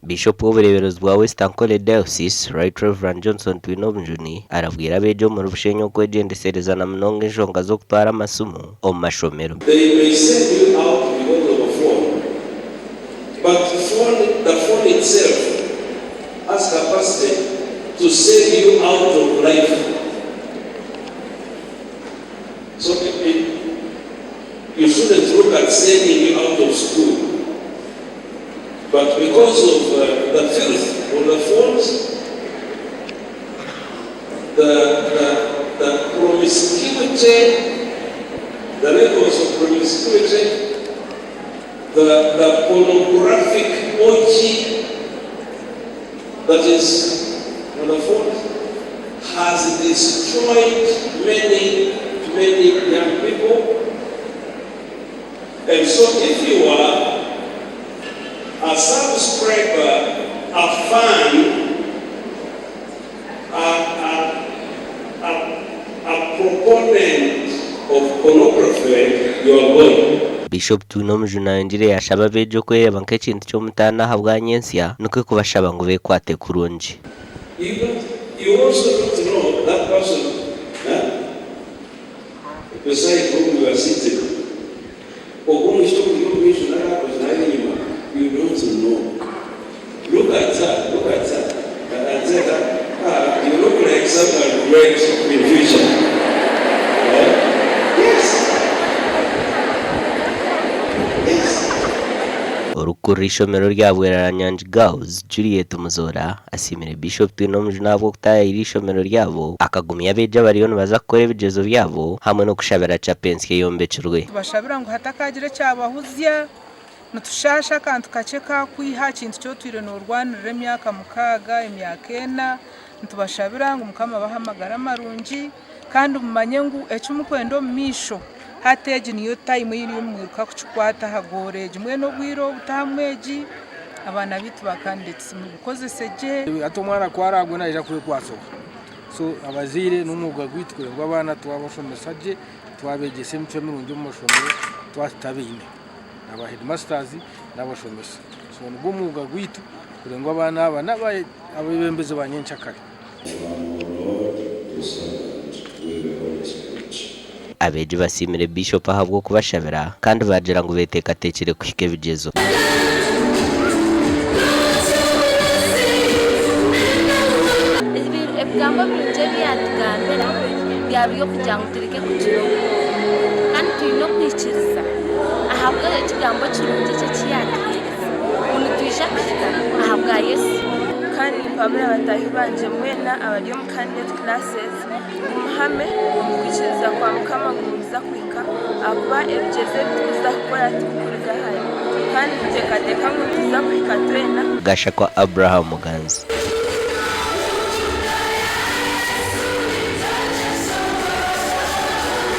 Biishopu w'obureeberezi bwa West Ankole Diocese, Right Rev Johnson Twineobujuni arabwire abeegi omuri Bushenyi okwegyendesereza na munonga enshonga z'okutwara amasimu omu mashomero. They may send you out because of a phone but phone the phone itself has capacity to send you out of life so it, it, you shouldn't look at sending you out of school but because of the filth on the phones the, the, the promiscuity the levels of promiscuity the, the pornographic orgy that is on the phones has destroyed many, many young people. And so if you are a subscriber, a fan, a, a, a, a proponent of pornography, you are going. Bishop Twinomujuni ayongyire yashaba abeegi okwereba nk'ekintu ky'omutaano ahabwa nyentsya nikwo kubashaba ngu bekwate kurungi. You don't, you also don't know that person, huh? Beside whom you are sitting. Ogwo omwishiki okuri omu maisho nari akozi nari enyima, you don't know. Look at her, look at her, and say that, ah, you look like someone great in future. Eh? Yes. Yes. Orikukurira ishomero rya Bweranyangi Girls, Juliet Muzoora, asiimire Bishop Twinomujuni ahabw'okutaayayira ishomero ryabo akagumya abeegi abariyo nibaza kukora ebigyezo byabo hamwe n'okushabira chapel ensya eyombekirwe. Tubashabira ngu hatakagira ekyabahuzya, nitushasha akantu kakye kakwiha aha kintu kyotwire norwanirira emyaka 6, emyaka 4. Nitubashabira ngu Mukama abahe amagara marungi kandi mumanye ngu eki mukwenda omu maisho hati egi niyo time ei mwiruka kukikwata aha goora egi. Mbwenu obwire obu taamu egi abaana baitu ba candidates mubukozese gye. Hati omwana ku araagwe naija kwekwatsa oha? So abazaire n'omwoga gwaitu kureba ngu abaana twabashomesa gye, twabegyesa emicwe mirungi omu mashomero, twatutabaine aba headmasters n'abashomesa. So nigwo omwoga gwaitu kureba ngu abaana aba n'abeebembezi ba nyenkyakare. From Lord to servant with the Holy Spirit. Abeegi basiimire Bishop ahabw'okubashabira kandi baagira ngu beteekateekire kuhika ebigyezo. Ebigambo birungi ebi yaatugambira byaba biri okugira ngu tureke kugira obwoba. Kandi twine okwikiriza ahabw'ekigambo kirungi eki eki yaatuheereza ngu nitwija kuhika ahabwa Yesu. Kandi nimpabura bataahi bangye mwena abari omu candidate classes ngu muhame omu kwikiriza kwa Mukama ngu nimuza kuhika ahakuba ebigyezo ebi turikuza kukora tibikuruga hare. Kandi nituteekateeka ngu nituza kuhika twena. Gashakwa Abraham Muganzi.